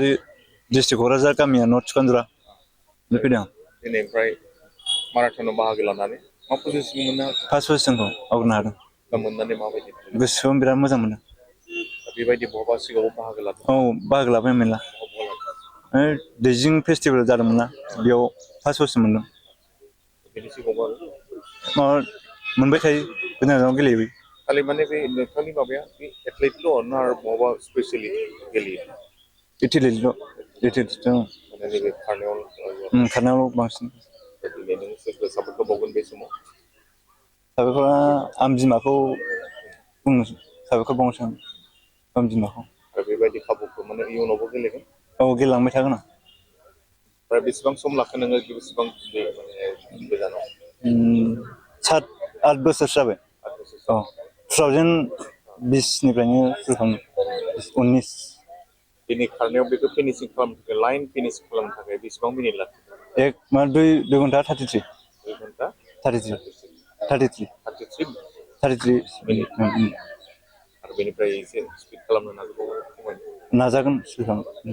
district Kokrajhar गामिया north सुखानजरा फैदों दिनैनिफ्राय माराथनाव बाहागो लानानै मा पजिसन मोननो फार्स्ट पजिसनखौ आवग्रिनो हादों दा मोननानै माबायदि गोसोआव बिराद मोजां मोनो बेबायदि बहाबा सिगाङाव बाहागो लादों औ बाहागो लाबाय मेरला दैजिं फेस्टिभेल जादोंमोन ना बेयाव फार्स्ट पजिसन मोनदों बेनि सिगाङाव माबा मोनबाय थायो गोजान गोजानाव गेलेयो खालि माने बे नोंथांनि माबाया बे एथलेटल' ना आरो बहाबा स्पेसियेलि गेलेयो एथलेटिक्स दं माने नैबे खारनायाव खारनायाव बांसिन दिनै नों सोरखौ सापर्ट होबावगोन बे समाव साबायखरा आं बिमाखौ बुंनो साबायखर बावनोसै आं बिमाखौ आरो बेबायदि खाबुखौ माने इयुनावबो गेलेगोन औ गेलेलांबाय थागोन आं ओमफ्राय बेसेबां सम लाखो नोङो बेसेबां माने गोजानाव 7-8 बोसोरसो जाबाय औ 2020 निफ्रायनो फैखाङो 19 दिनै खारनायाव बेखौ फिनिशिं खालामनो थाखाय लाइन फिनिश खालामनो थाखाय बेसेबां मिनिट लाखो 2 घन्टा 33 2 घन्टा 33 मिनिट आरो बेनिफ्राय एसे स्पिड खालामनो नाजाबावो नाजागोन स्पिड खालामनो